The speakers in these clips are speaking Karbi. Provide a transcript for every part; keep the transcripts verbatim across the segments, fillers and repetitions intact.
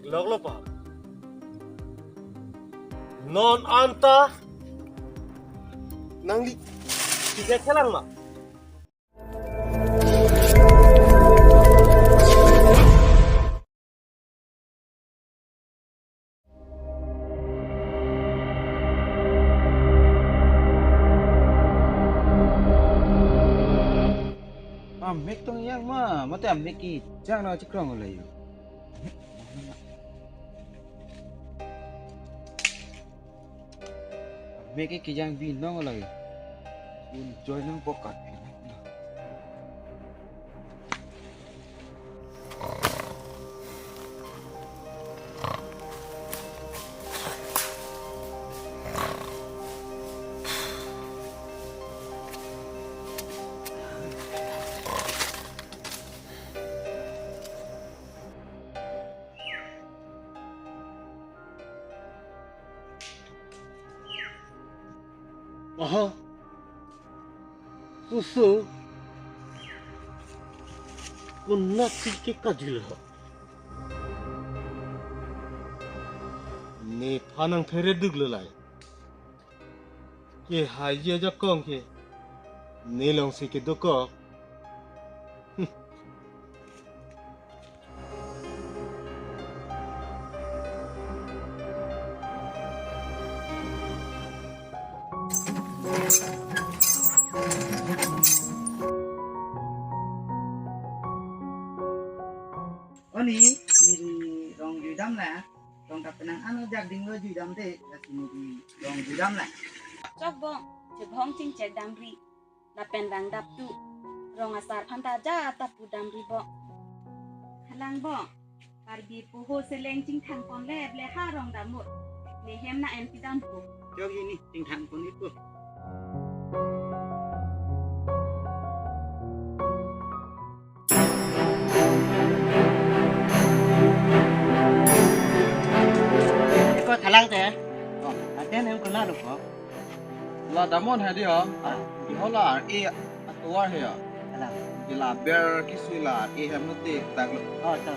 Lok lo pa. Non anta nangli tiga kelang ma. Amek tong yang ma, mate amek kejang nangchekrong lo yo. Amek kejang binong lo yo. Un joy nang pokat. Aha. Susu. Konat si ke kajul ho. Nephan nangthere duk lelai. Kehai ajakong ke. Nelong si kedokok. Oni, neli rong juidam la. Rong ta penang ano jak ding lo juidam te, lasi neli rong juidam la. Chok bong, chebong chingchek damri. Lapen rang dap tu. Rong asar phanta ja ta pudamri bong. Halang bong. Karbi poho seleng chingthang pon le ble ha rong damut. Nehem na en pidam ko. Jok ini chingthang pon ipo. Ko thalang te. Oh, aten em kona lo ko. La damon hadi ho. Ah. Di ho la ar e atuar he ho. Alang. Di la ber kisui la ar e hem no te tag lo. Oh, ta.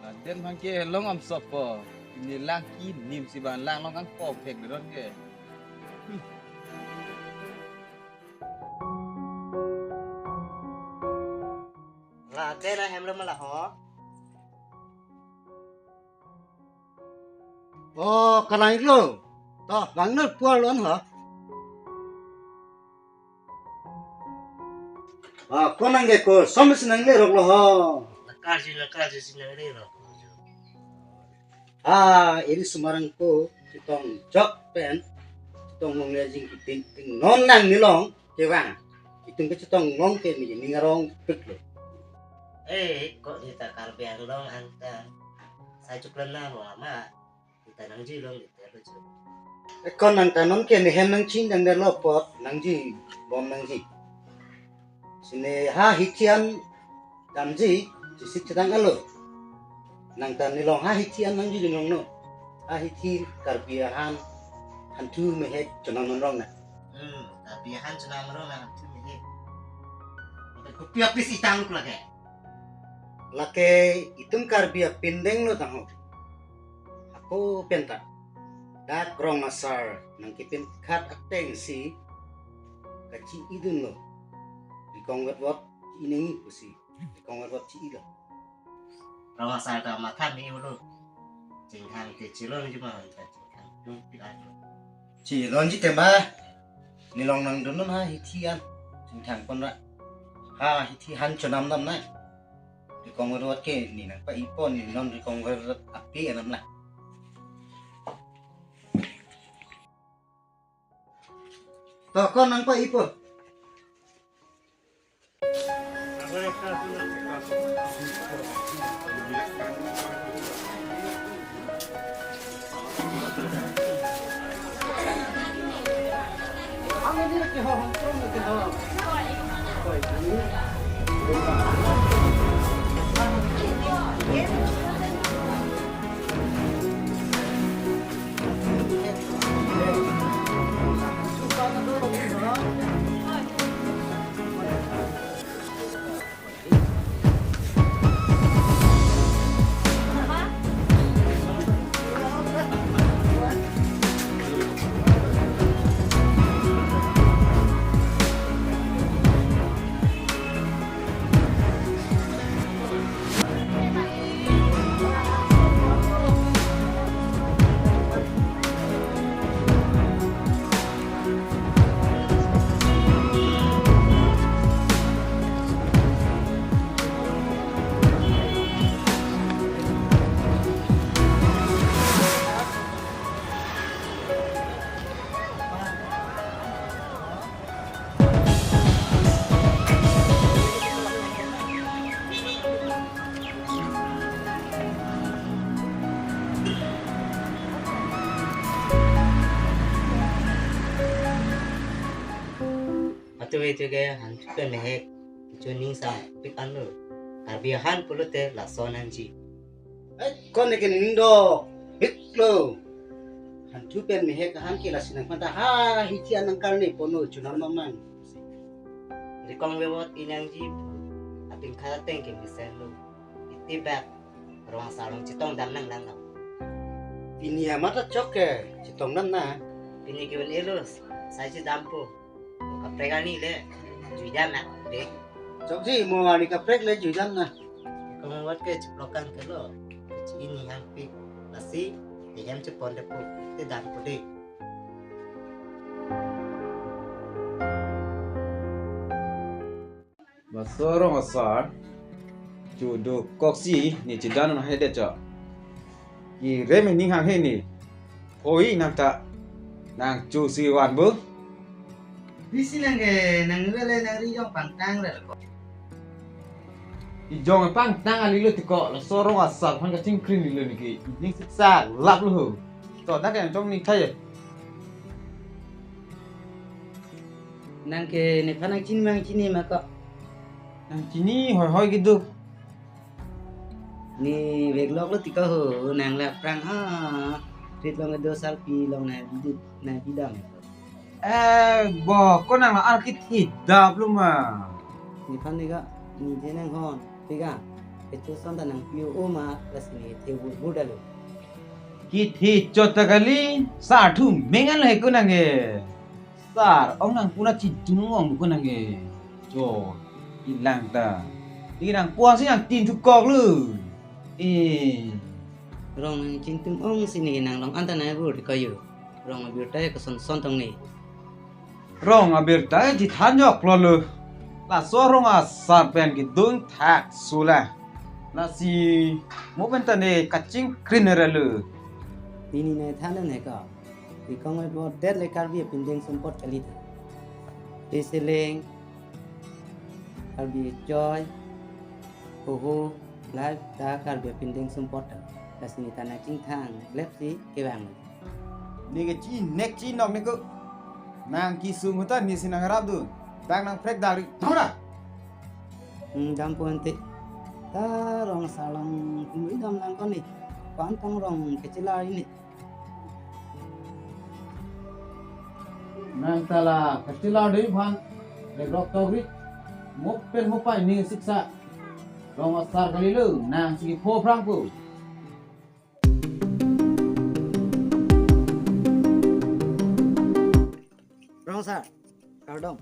La den bang ke long am sop po. Ni lang ki nim si ban lang long kangkok thek ron ke. Hmm. La den ahem lo ma la ho. Oh, kalang iklo. To, bang nur puar lon ho. Ah, konang ke ko, som si nanglerok lo ho. Lakar ji, lakar ji si nanglerok. Ah, eri sumarang ko, chetong jok pen, chetong mong le jing kiting ting non nang nelong, kevang. Itum ke chetong long ke mi ning arong pik lo. Eh, kok ni ta Karbi Anglong anta. Sai chuklan na mo ama. Ni ta nangji long ni ta lo chu. Ekon nang ta non ke nehem nangching dang der lo pot nangji bom nangji. Sine ha hithi an damji, jisik chedang alo. Nang ta nelong ha hithi an nangji nelong no. Ha hithi Karbi ahan hanthu mehek chonam non rong na. Hmm, Karbi ahan chonam rong na hanthu mehek. Kopi apis itang lake. Lake itum Karbi apindeng lo tangho. Ako penta. Dak rong asar nangkepin khat ateng si kachi-idun lo. Rikong wet wet ineng pusi. Rikong wet wet chi-i lo. Rong asar ta matha me ulo. Chingthang te chilon ji ma ta chingthang tung pilar. Chilon ji tema. Nelong nangdun non ha hithi an. Chingthang pon ra. Ha hithi han chonam dam na. Rikong wet wet ke ni nangpa-ipo ni non rikong wet wet api anam la. To kon nangpa-ipo. Tuve tuve hanthu pen mehek, chuning sam pik anlo. Karbi ahan pulote laso nangji. Eh, ko neke ning do, pik lo. Hanthu pen mehek ahan ke lasi nangphan ta ha hichi anang karne pono chunam nam nang. Rikong vevot inangji, apin khala teng ke mesen lo. Iti bak, rong asar along chetong dam nang lang nang. Pini amat ta chok ke, chetong dam na. Pini ke un-elo, sai chedampo. Kaprek ani le, jui dam na, dek. Chokji mo ani kaprek le jui dam na. Kong wat ke cheplokan ke lo, chi ini hangpik, lasi, tehem chepon depo, te dampo dek. Laso rong asar, chudu koksi ne chedan un haidet cho. Kirem ning hanghe ne. Hoi nang ta, nang chusi van bo. Bisi nang ke, nang vele nang ri jong pangtang re ko. Ijong pangtang ali lo tiko, laso rong asar aphan kachingkrin lo neke. Ning siksa lap lo ho. To, dak yang chong ning thai. Nang ke nephan nang chini mang chini ma ko. Nang chini hoi hoi kedo. Ne veklok lo tiko ho, nang la aphrang ha. Rit along do sarpi along nang bidit, nang bidam. Eh, bo, ko nang la ar kithi dap lo ma. Nephan ne ga, ne je nang hon, tiga. Kecho son ta nang pio o ma, lasi ne the bur bur dalo. Kithi chot ta kali, sa thu mengan lo he ko nang ke. Sar, ong nang puna chintung ong ko nang ke. Cho, ilang ta. Ini nang puang si nang tin thukok lo. Eh. Rong nang chintung ong si ne nang long anta nang bur di kayu. Rong abirta ke son son tong ne. Rong abirta ke chethan jok lo lo. Laso rong asar pen kedun thak sula. Lasi mo pen ta ne kachingkrin ra lo. Pini ne than ne ka. Rikong vevot det le Karbi apindeng sumpot kali ta. Te Seleng, Karbi Choi, Hoho, lahai ta Karbi apindeng sumpot ta. Lasi ne ta nang chingthang, lep si kevang. Ne ke chinek chinok ne ko. Nang kesung ta ne si nang rap dun. Dak nang prek dari. Thamra. Hmm, dampo ante. Ta rong asar along kumri dam lang ko ne. Ko-an tong rong kechela ne. Nang ta la kachela dei aphan, le rok togri, mo pen mo pai ne siksa. Rong asar kali lo, nang si pho phrang ko. Rong asar, kardom.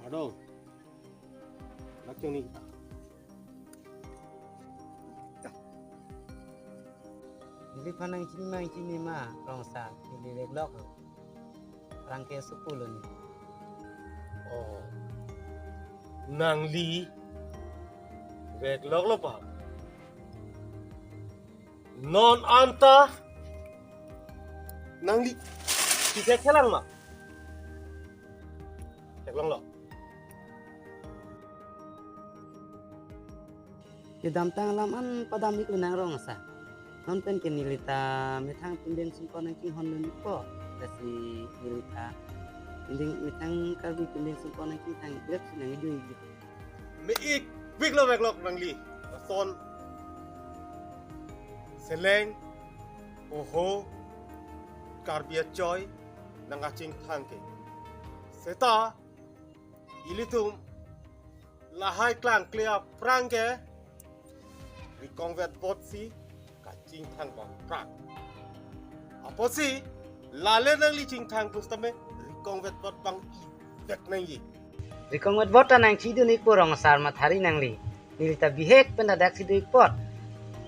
Kardom. Lak chong ni. Neliphan nang chini mang chini ma, rong asar, neli veklok. Rang ke supu lo ne. Oh. Nangli veklok lo pa. Non anta nangli tiket kelang ma? Theklong lo. Kedamtang alam an padam ik lo nang rong asar. Non pen ke neli ta methang pindeng sumpot nang chinghon lo ne ko. Lasi neli ta pindeng methang Karbi pindeng sumpot nang chinghon lep si nang idu ik. Me-ik pik lo veklok nangli. Lason Seleng, Hoho, Karbi Achoi, nang kachingthang ke. Seta, ilitum, lahai klangkle aphrang ke, rikong vevot si, kachingthang bang prak. Apotsi, lale nangli chingthang pusitame, rikong vevot bang ivek nangji. Rikong vevot ta nang chidun ikpo rong asar mathari nangli. Neli ta bihek pen ta dak si do ikpo.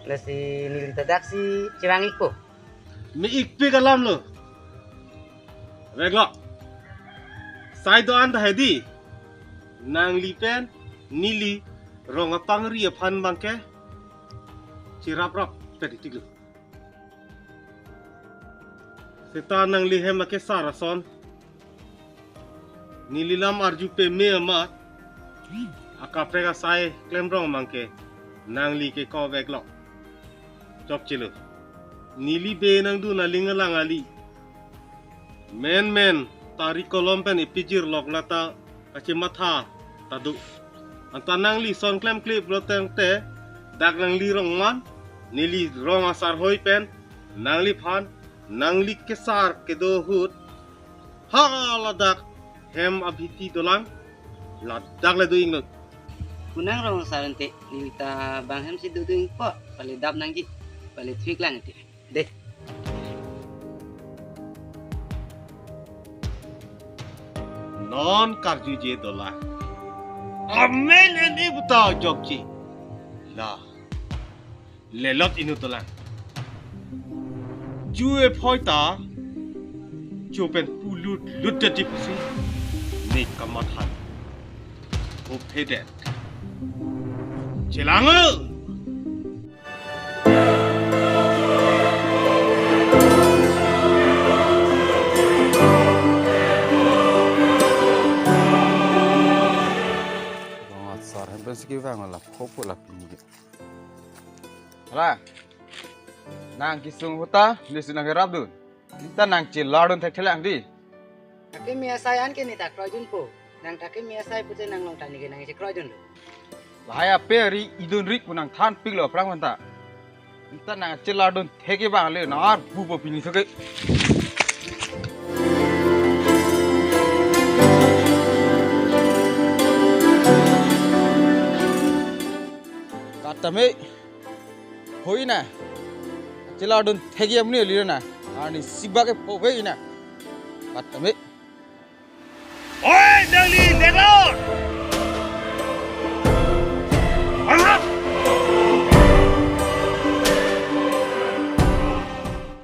Lasi neli ta dak si chevang ikpo. Me-ik pik alam lo. Veklok. Sai do-an ta hedi. Nangli pen neli rong apangri aphan bangke. Chiraprap tadi tik lo. Seta nangli hem ake sar ason. Neli lam arju peme amat. Akaprek asai klemrong bangke. Nangli ke ko veklok. Chokche lo. Neli be nangdun aling alang kali. Menmen tari kolom pen epijir lok lata kachematha ta do. Anta nangli son klemkle pulo tangte, dak nangli rong man, neli rong asar hoi pen nangliphan, nangli kesar kedo ahut, ha ladak hem abhiti dolang, ladak le do-inglo. Konat rong asar ante, neli ta bang hem si do do-ingpo, pale dap nangji, pale thik lang ante. De. Non karjuje dolang. Amen ene puta jokji. La. Lelot inut dolang. Ju ephoi ta. Ju pen pulut lut jadi pusi. Ne kamathan. Ophedet. Chelang-o. Rong asar hem pen si kevang la phopo la pini. Hala. Nang kesung ahut ta, neli si nangkerapdun. Neli ta nangchelardun thekthelang di. Thake me asai an ke neli ta kroidunpo. Nang thake me asai pute nang long ta neli ke nangchekroidunlo. Lahai ape ari idun rik pu nangthanpiklo aphrang aphanta. Neli ta nangchelardun thek-e bang le nang arpupo pini thek-e. Katame. Hoi na. Chelardun thek-e amni lira na. Arni sibak ke pove na. Katame. Oi, nangli leklor!